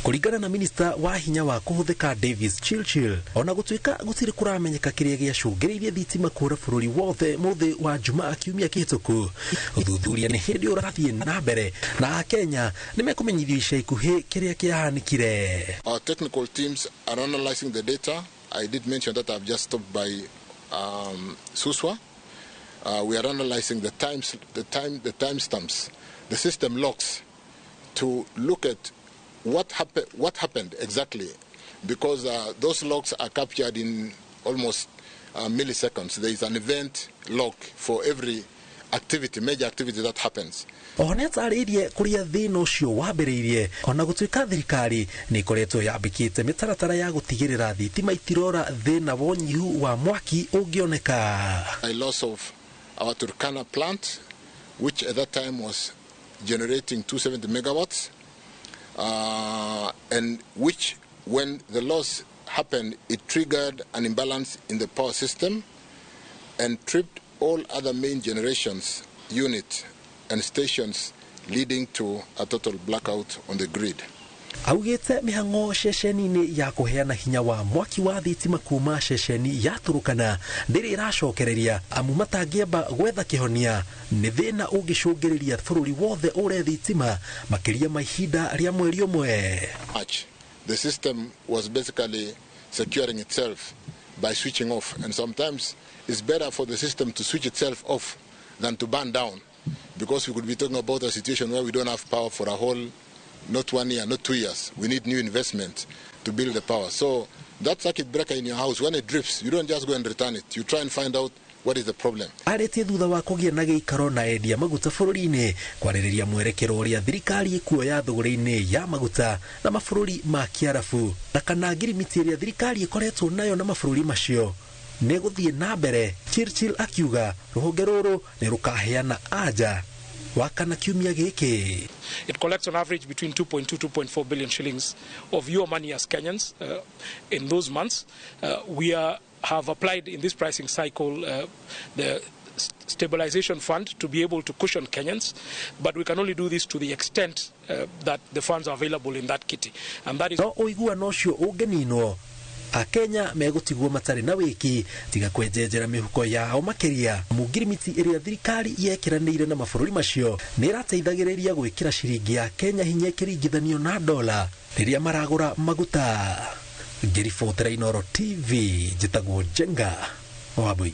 Kũringana na minista wa hinya wa kũhũthĩka Davis Chirchir, ona gũtuĩka gũtirĩ kũramenyeka kĩrĩa gĩacũngĩrĩirie thitima kũra bũrũri wothe mũthĩ wa Jumaa kiumia kĩhĩtũku, ũthuthuria nĩ hĩndĩ ũrathiĩ na mbere na Akenya nĩ mekũmenyithio ica ikuhĩ kĩrĩa kĩahanĩkire. Our technical teams are analyzing the data. I did mention that I've just stopped by Suswa. We are analyzing the times, the time, the timestamps, the system logs, to look at what happened exactly, because those logs are captured in almost milliseconds. There is an event log for every activity, major activity that happens. Oho nĩ atarĩirie kũrĩa thĩna ũcio wambĩrĩirie, ona gũtuĩka thirikari nĩ ĩkoretwo yambĩkĩte mĩtaratara ya gũtigĩrĩra thitima itirora thĩna wa ũnyihu wa mwaki ũngĩoneka. A loss of our Turkana plant, which at that time was generating 270 megawatts, and which, when the loss happened, it triggered an imbalance in the power system and tripped all other main generations unit and stations, leading to a total blackout on the grid. Augĩte mĩhang'o ceceni-inĩ ya kũheana hinya wa mwaki wa thitima kuma ceceni ya Turukana ndĩrĩ ĩracokereria, amu matangĩamba gwetha kĩhonia nĩ thĩna ũngĩcũngĩrĩria bũrũri wothe ũre thitima makĩria ma ihinda rĩa mweri ũmwe. March, the system was basically securing itself by switching off, and sometimes it's better for the system to switch itself off than to burn down, because we could be talking about a situation where we don't have power for a whole, not 1 year, not 2 years. We need new investment to build the power. So that circuit breaker in your house, when it drips, you don't just go and return it. You try and find out what is the problem. Arĩtie thutha wa kũgĩa na gĩikaro na endia maguta bũrũri-inĩ kwarĩrĩria mwerekero ũrĩa thirikari ĩkuoya thũgũrĩ-inĩ ya maguta na mabũrũri ma Kĩarabu, na kana ngirimiti ĩrĩa thirikari ĩkoretwo nayo na mabũrũri macio nĩ gũthiĩ na mbere. Chirchir akiuga rũhonge rũrũ nĩ rũkaheana anja wakana kiumia gĩkĩ. It collects on average between 2.2 2.4 billion shillings of your money as Kenyans in those months. We have applied in this pricing cycle the stabilization fund to be able to cushion Kenyans, but we can only do this to the extent that the funds are available in that kitty. And that is No ũiguano ũcio ũngĩninwo, Akenya megũtigwo matarĩ na wĩki tiga kwenjenjera mĩhuko yao makĩria, mũngirimiti ĩrĩa thirikari yekĩranĩire na mabũrũri macio nĩ ĩrateithagĩrĩria gwĩkĩra ciringi ya Kenya hinya ĩkĩringithanio na dola rĩrĩa maragũra maguta. Ngĩribotera Inooro TV, njĩtagwo Njenga Wambui.